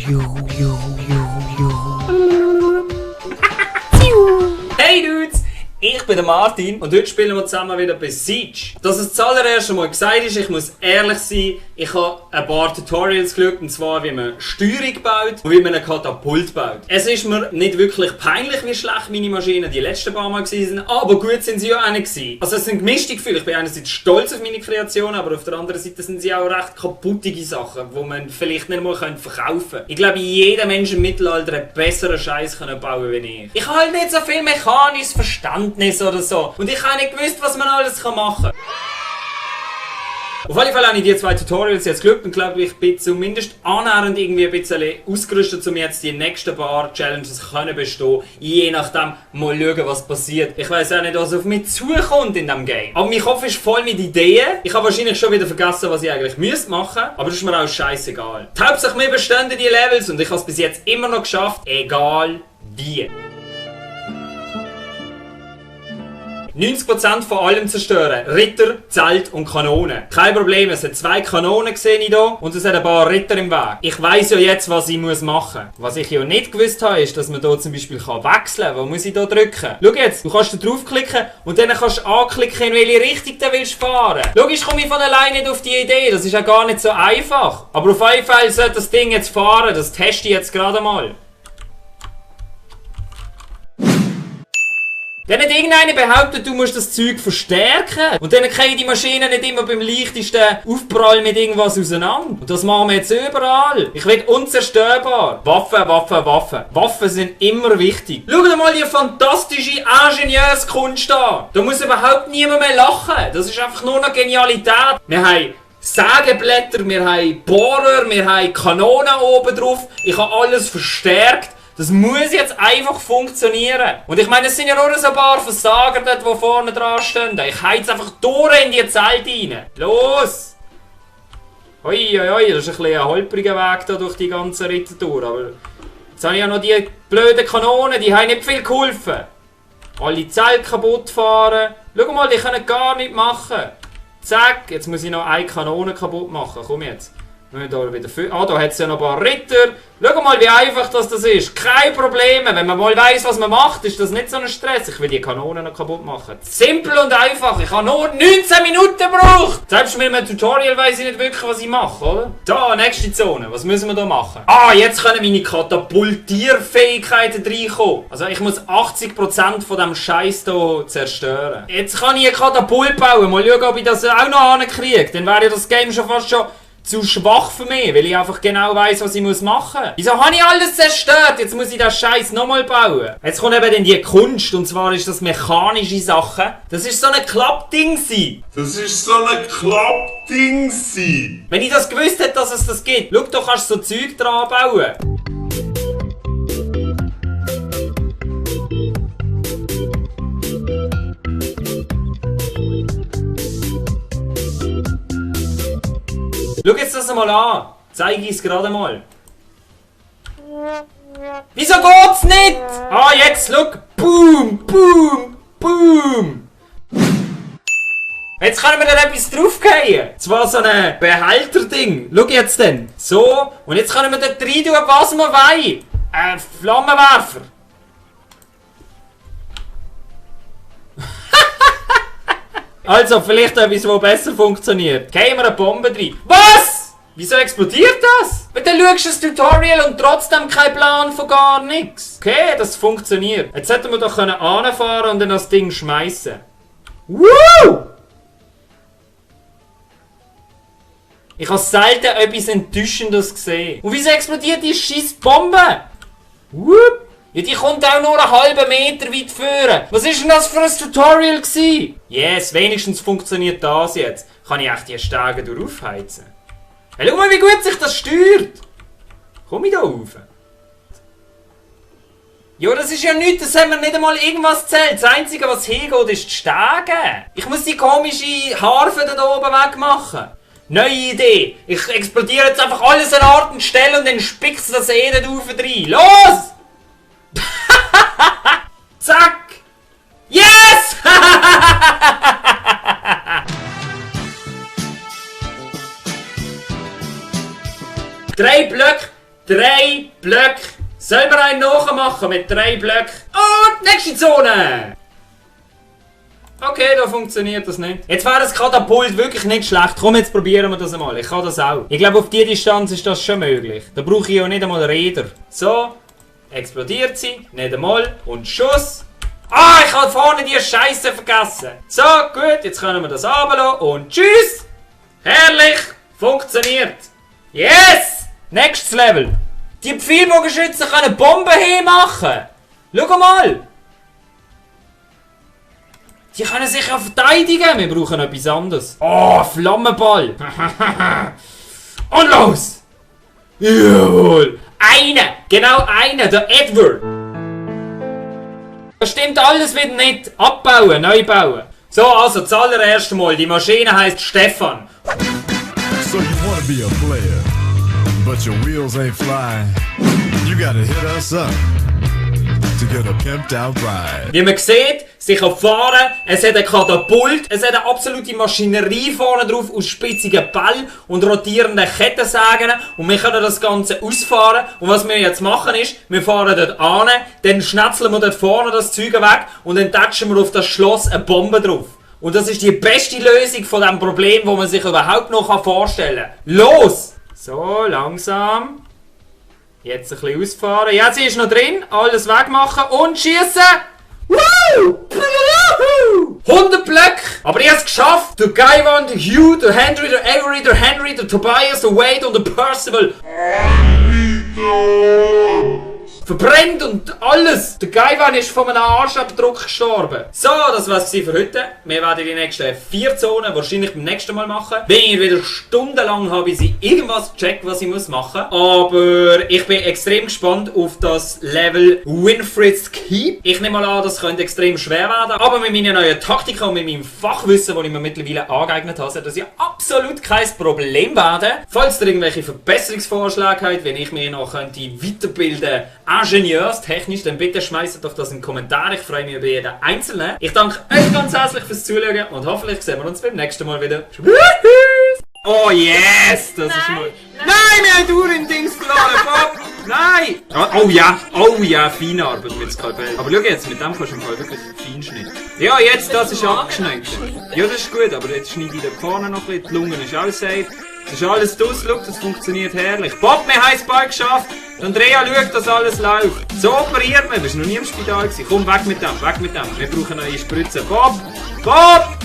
Hey Dudes! Ich bin der Martin und heute spielen wir zusammen wieder bei Siege. Dass es das allererste Mal gesagt ist, ich muss ehrlich sein, ich habe ein paar Tutorials geschaut, und zwar wie man Steuerung baut und wie man einen Katapult baut. Es ist mir nicht wirklich peinlich, wie schlecht meine Maschinen die letzten paar Mal waren, aber gut sind sie ja auch nicht gewesen. Also es sind gemischte Gefühle. Ich bin einerseits stolz auf meine Kreation, aber auf der anderen Seite sind sie auch recht kaputtige Sachen, die man vielleicht nicht mal verkaufen könnte. Ich glaube, jeder Mensch im Mittelalter hat besseren Scheiß bauen wie ich. Ich habe halt nicht so viel mechanisches Verständnis oder so. Und ich habe nicht gewusst, was man alles machen kann. Auf jeden Fall habe ich die zwei Tutorials jetzt geschaut und glaube, ich bin zumindest annähernd irgendwie ein bisschen ausgerüstet, um jetzt die nächsten paar Challenges können bestehen. Je nachdem mal schauen, was passiert. Ich weiss auch nicht, was auf mich zukommt in diesem Game. Aber mein Kopf ist voll mit Ideen. Ich habe wahrscheinlich schon wieder vergessen, was ich eigentlich müsste machen. Aber das ist mir auch scheißegal. Die Hauptsache, wir bestehen die Levels und ich habe es bis jetzt immer noch geschafft, egal wie. 90% von allem zerstören. Ritter, Zelt und Kanonen. Kein Problem, es hat 2 Kanonen gesehen hier und es hat ein paar Ritter im Weg. Ich weiss ja jetzt, was ich machen muss. Was ich ja nicht gewusst habe, ist, dass man hier zum Beispiel wechseln kann. Wo muss ich hier drücken? Schau jetzt, du kannst da draufklicken und dann kannst du anklicken, in welche Richtung du willst fahren. Logisch komme ich von alleine nicht auf die Idee, das ist ja gar nicht so einfach. Aber auf jeden Fall sollte das Ding jetzt fahren, das teste ich jetzt gerade mal. Dann hat irgendeiner behauptet, du musst das Zeug verstärken. Und dann kriegen die Maschinen nicht immer beim leichtesten Aufprall mit irgendwas auseinander. Und das machen wir jetzt überall. Ich will unzerstörbar. Waffen, Waffen, Waffen. Waffen sind immer wichtig. Schau dir mal die fantastische Ingenieurskunst an. Da muss überhaupt niemand mehr lachen. Das ist einfach nur noch Genialität. Wir haben Sägeblätter, wir haben Bohrer, wir haben Kanonen oben drauf. Ich habe alles verstärkt. Das muss jetzt einfach funktionieren. Und ich meine, es sind ja nur so ein paar Versager dort, die vorne dran stehen. Ich heiz einfach durch in die Zelt rein. Los! Hoi, hoi, hoi, das ist ein bisschen ein holpriger Weg da durch die ganze Rittertour. Aber jetzt habe ich ja noch die blöden Kanonen, die haben nicht viel geholfen. Alle Zelte kaputt fahren. Schau mal, die können gar nichts machen. Zack, jetzt muss ich noch eine Kanone kaputt machen. Komm jetzt. Da wieder da hat es ja noch ein paar Ritter. Schau mal, wie einfach das ist. Keine Probleme. Wenn man mal weiss, was man macht, ist das nicht so ein Stress. Ich will die Kanonen noch kaputt machen. Simpel und einfach. Ich habe nur 19 Minuten gebraucht. Selbst mit einem Tutorial weiss ich nicht wirklich, was ich mache, oder? Da, nächste Zone. Was müssen wir da machen? Ah, jetzt können meine Katapultierfähigkeiten reinkommen. Also ich muss 80% von dem Scheiß hier zerstören. Jetzt kann ich einen Katapult bauen. Mal schauen, ob ich das auch noch hinkriege. Dann wäre ja das Game schon fast schon zu schwach für mich, weil ich einfach genau weiss, was ich machen muss. Wieso habe ich alles zerstört? Jetzt muss ich den Scheiß nochmal bauen. Jetzt kommt eben dann die Kunst, und zwar ist das mechanische Sachen. Das ist so ein Klappding. Wenn ich das gewusst hätte, dass es das gibt. Schau, du kannst so Zeug dran bauen. Schau jetzt das mal an. Zeige ich es gerade mal. Wieso geht's nicht? Ah, jetzt, schau. Boom, boom, boom. Jetzt können wir da etwas draufgehen. Zwar so ein Behälterding. Schau jetzt denn. So. Und jetzt können wir dort rein tun, was wir wollen. Ein Flammenwerfer. Also, vielleicht etwas, das besser funktioniert. Gehen wir eine Bombe rein. Was? Wieso explodiert das? Weil dann schaust du das Tutorial und trotzdem kein Plan von gar nichts. Okay, das funktioniert. Jetzt hätten wir doch anfahren und dann das Ding schmeißen. Woo! Ich habe selten etwas Enttäuschendes gesehen. Und wieso explodiert die scheiß Bombe? Whoop! Ja, die kommt auch nur einen halben Meter weit führen. Was ist denn das für ein Tutorial gewesen? Yes, wenigstens funktioniert das jetzt. Kann ich echt die Stege durchaufheizen? Hey, schau mal, wie gut sich das steuert. Komm ich da rauf? Ja, das ist ja nichts, das haben wir nicht einmal irgendwas gezählt. Das Einzige, was hingeht, ist die Stege. Ich muss die komische Harfe da oben wegmachen. Neue Idee. Ich explodiere jetzt einfach alles an Ort und Stelle und dann spickst du das da drauf rein. Los! Zack! Yes! 3 Blöcke 3 Blöcke. Sollen wir einen nachmachen mit 3 Blöcken? Und nächste Zone! Okay, da funktioniert das nicht. Jetzt wäre das Katapult wirklich nicht schlecht. Komm, jetzt probieren wir das einmal. Ich kann das auch. Ich glaube, auf diese Distanz ist das schon möglich. Da brauche ich ja nicht einmal Räder. So, explodiert sie. Nicht einmal. Und Schuss. Ah, ich habe vorne die Scheiße vergessen. So, gut, jetzt können wir das runterlassen. Und tschüss! Herrlich! Funktioniert! Yes! Nächstes Level. Die Pfeilbogenschützen können Bomben hermachen. Schau mal! Die können sich ja verteidigen. Wir brauchen etwas anderes. Oh, Flammenball. Und los! Jawohl! Einer! Genau einer! Der Edward! Das stimmt alles wieder nicht. Abbauen, neu bauen. So, also zuallererst mal. Die Maschine heisst Stefan. So you wanna be a player, but your wheels ain't flying. You gotta hit us up to get a pimped out ride. Wie man sieht, sie kann fahren, es hat ein Katapult, es hat eine absolute Maschinerie vorne drauf aus spitzigen Bällen und rotierenden Kettensägen und wir können das Ganze ausfahren und was wir jetzt machen ist, wir fahren dort an, dann schnetzeln wir dort vorne das Zeug weg und dann touchen wir auf das Schloss eine Bombe drauf. Und das ist die beste Lösung von diesem Problem, das man sich überhaupt noch vorstellen kann. Los! So, langsam. Jetzt ein bisschen ausfahren. Ja, sie ist noch drin. Alles wegmachen und schießen. Woo! 100 Blöcke! Aber ich habe es geschafft! Der Gaiwan, der Hugh, der Henry, der Avery, der Henry, der Tobias, der Wade und der Percival. Verbrennt und alles! Der Gaiwan ist von einem Arschabdruck gestorben. So, das war's für heute. Wir werden die nächsten 4 Zonen wahrscheinlich beim nächsten Mal machen. Wenn ich wieder stundenlang habe, bis ich irgendwas checkt, was ich machen muss. Aber ich bin extrem gespannt auf das Level Winfried's Keep. Ich nehme mal an, das könnte extrem schwer werden. Aber mit meinen neuen Taktiken und mit meinem Fachwissen, das ich mir mittlerweile angeeignet habe, sollte das ja absolut kein Problem werden. Falls ihr irgendwelche Verbesserungsvorschläge habt, wenn ich mich noch weiterbilden könnte, ingenieurstechnisch, dann bitte schmeißt doch das in die Kommentare. Ich freue mich über jeden Einzelnen. Ich danke euch ganz herzlich fürs Zuschauen und hoffentlich sehen wir uns beim nächsten Mal wieder. Oh yes! Das ist mal... Nein, wir haben Uhr in Dings verloren, Bob! Nein! Oh ja, feine Arbeit mit Skalpell. Aber schau jetzt, mit dem kannst du im Fall wirklich fein schneiden. Ja, jetzt, das ist angeschnitten. Ja, das ist gut, aber jetzt schneide ich da vorne noch ein bisschen. Die Lungen ist auch safe. Das ist alles draus, schau, das funktioniert herrlich. Bob, wir haben es bald geschafft. Andrea schaut, dass alles läuft. So operiert man, du bist noch nie im Spital gewesen. Komm, weg mit dem, weg mit dem. Wir brauchen neue Spritzen. Bob! Bob!